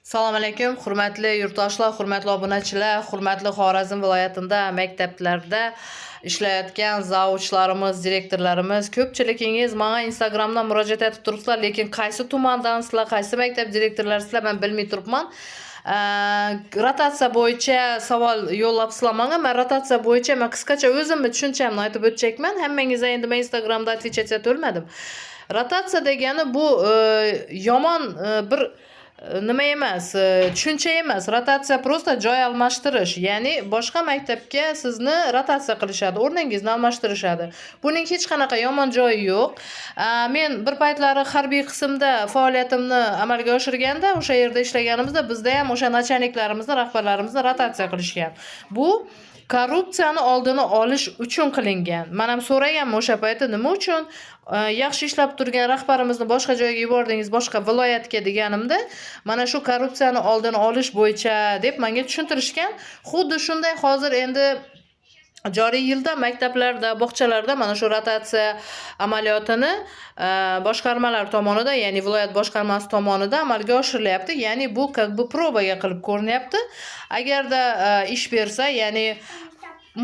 Assalomu alaykum, hurmatli yurtdoshlar, hurmatli obunachilar, hurmatli Xorazm viloyatida maktablarda ishlayotgan zavuchlarimiz, direktorlarimiz. Ko'pchiligingiz menga Instagramdan murojaat etib turibsizlar, lekin qaysi tumandansizlar, qaysi maktab direktorlarisizlar, men bilmay turibman. Rotatsiya bo'yicha savol yo'llabsizlar menga. Men rotatsiya bo'yicha men qisqacha o'zimni tushunchamni aytib o'tjakman. Hammangizga endi men Instagramda отвечать etolmadim. Rotatsiya degani bu yomon bir nima emas, tushuncha emas. Rotatsiya просто joy almashtirish, ya'ni boshqa maktabga sizni rotatsiya qilishadi, o'rningizni almashtirishadi. Buning hech qanaqa yomon joyi yo'q. Men bir paytlari harbiy qismda faoliyatimni amalga oshirganda, o'sha yerda ishlaganimizda bizda ham o'sha начальник larimizni, rahbarlarimizni rotatsiya qilishgan. Bu korrupsiyani oldini olish uchun qilingan. Man ham so'raganman o'sha paytda, nima uchun yaxshi ishlab turgan rahbarimizni boshqa joyga yubordingiz, boshqa viloyatga deganimda, mana shu korrupsiyani oldini olish bo'yicha deb menga tushuntirishgan. Xuddi shunday hozir endi joriy yilda maktablarda, bog'chalarda mana shu rotatsiya amaliyotini boshqarmalar tomonidan, ya'ni viloyat boshqarmasi tomonidan amalga oshirilyapti. Ya'ni bu как бы probaga qilib ko'rinyapti. Agarda ish bersa, ya'ni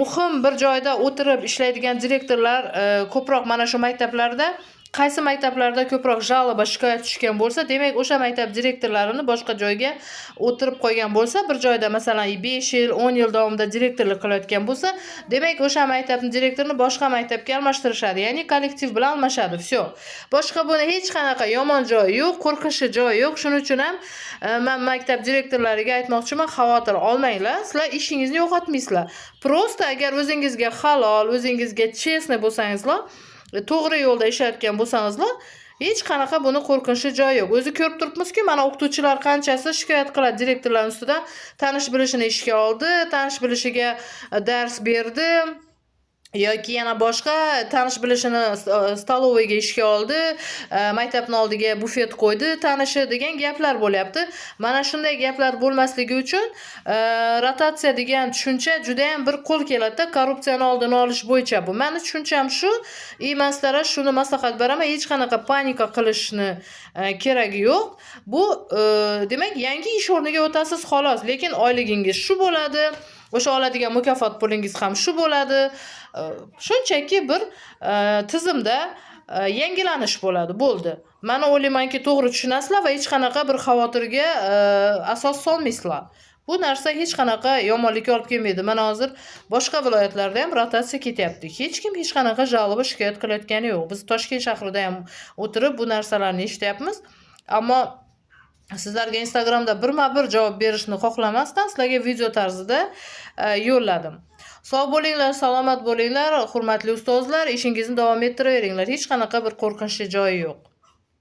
muhim bir joyda o'tirib ishlaydigan direktorlar ko'proq mana shu maktablarda, qaysi maktablarda ko'proq жалоба, shikoyat tushgan bo'lsa, demak, o'sha maktab direktorlarini boshqa joyga o'tirib qo'ygan bo'lsa, bir joyda, masalan, 5 yil, 10 yil davomida direktorlik qilayotgan bo'lsa, demak, o'sha maktabni direktorini boshqa maktabga almashtirishadi, ya'ni kollektiv bilan almashadi. Всё. Boshqa buni hech qanaqa yomon joyi yo'q, qo'rqinchli joyi yo'q. Shuning uchun ham man maktab direktorlariga aytmoqchiman, xavotir olmanglar, sizlar ishingizni yo'qotmaysizlar. Просто agar o'zingizga halol, o'zingizga честный bo'lsangizlar, to'g'ri yo'lda ishlayotgan bo'lsangizlar, hech qanaqa buni qo'rqinchli joyi yo'q. O'zi ko'rib turibmizku, mana o'qituvchilar qanchasi shikoyat qiladi direktorlar ustidan: tanish bilishini ishga oldi, tanish bilishiga dars berdi yoki yana boshqa tanish bilishini столовый ga ishga oldi, maktabni oldiga bufet qo'ydi tanishi degan gaplar bo'lyapti. Mana shunday gaplar bo'lmasligi uchun rotatsiya degan tushuncha judayam bir qo'l keladida, korrupsiyani oldini olish bo'yicha bu. Mani tushuncham shu и man sizlarga shuni maslahat beraman, hech qanaqa panika qilishni keragi yo'q. Bu demak, yangi ish o'rniga o'tasiz xolos, lekin oyligingiz shu bo'ladi, o'sha oladigan mukofot pulingiz ham shu bo'ladi. Shunchaki bir tizimda yangilanish bo'ladi, bo'ldi. Mani o'ylaymanki, to'g'ri tushunasizlar va hech qanaqa bir xavotirga asos solmaysizlar. Bu narsa hech qanaqa yomonlikka olib kelmaydi. Mana hozir boshqa viloyatlarda ham rotatsiya ketyapti. Hech kim hech qanaqa жалоба, shikoyat qilayotgani yo'q. Biz Toshkent shahrida ham o'tirib bu narsalarni eshityapmiz. Ammo sizlarga Instagramda birma-bir javob berishni xohlamasdan sizlarga video tarzida yo'lladim. Sog' bo'linglar, salomat bo'linglar, hurmatli ustozlar, ishingizni davom ettiraveringlar. Hech qanaqa bir qo'rqinchli joyi yo'q.